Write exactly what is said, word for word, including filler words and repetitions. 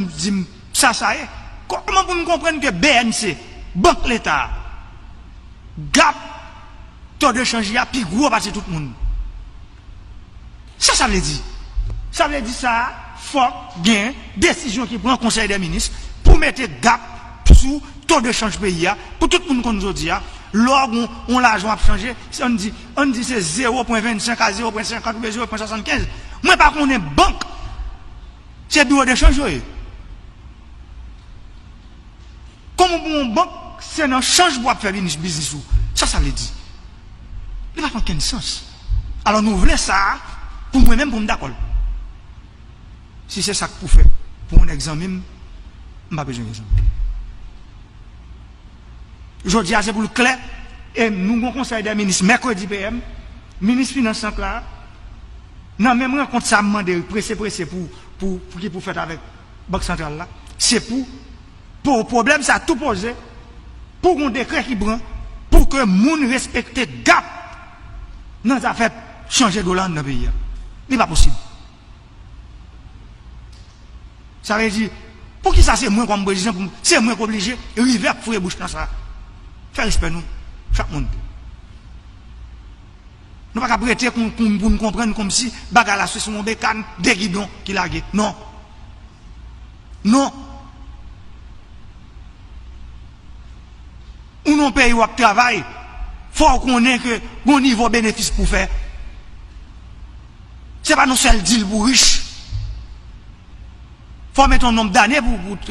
di m sa sa ye. Kòman pou n konprann ke B N C, Bank Leta, gap to de chanj li a pi gwo pase tout moun? Sa sa vle di? Sa vle di sa, fòk gen desizyon ki pran Konsèy dè Minis pou mete gap sou to de chanj peyi a, pou tout moun konn jodi a, lè w gen yon lajan w ap chanje, ann di, ann di se zewo pwen vennsenk a zewo pwen senkant oubyen zewo pwen swasannkenz. Mwen pa konnen bank, se biwo de chanj yo ye. Kòman pou yon bank, se nan chanj pou w ap fè biznis ou? Sa sa vle di? Li pa fè okenn sans. Alò nou vle sa pou mwen menm pou m dakò l. Si se sa k pou fè pou yon nèg zanmi m, m pa bezwen gen zanmi. Jodi a se pou l klè, e nou gon konsèy dè minis mèkredi P M, minis finans lan la, nan menm rankont sa m mande prese prese pou, pou, pou ki pou fèt avèk Bank Santral la, se pou, pou pwoblèm sa tou poze, pou gon dekrè ki pran, pou ke moun respekte gap nan zafè chanje dola anndan peyi a. Li pa posib. Sa vle di, poukisa se mwen kòm prezidan, pou m, se mwen k oblije rive ap foure bouch nan sa? Fè respè nou, chak moun. Nou pa kab rete pou, pou, pou n konprann kòmsi bagay la se sou yon bekàn de gidon ki lage. Non. Non. Ou nan yon peyi w ap travay, fò w konnen ke gon nivo benefis pou w fè. Se pa nan sèl dil pou w rich. Fò w mete yon nonb dane pou, pou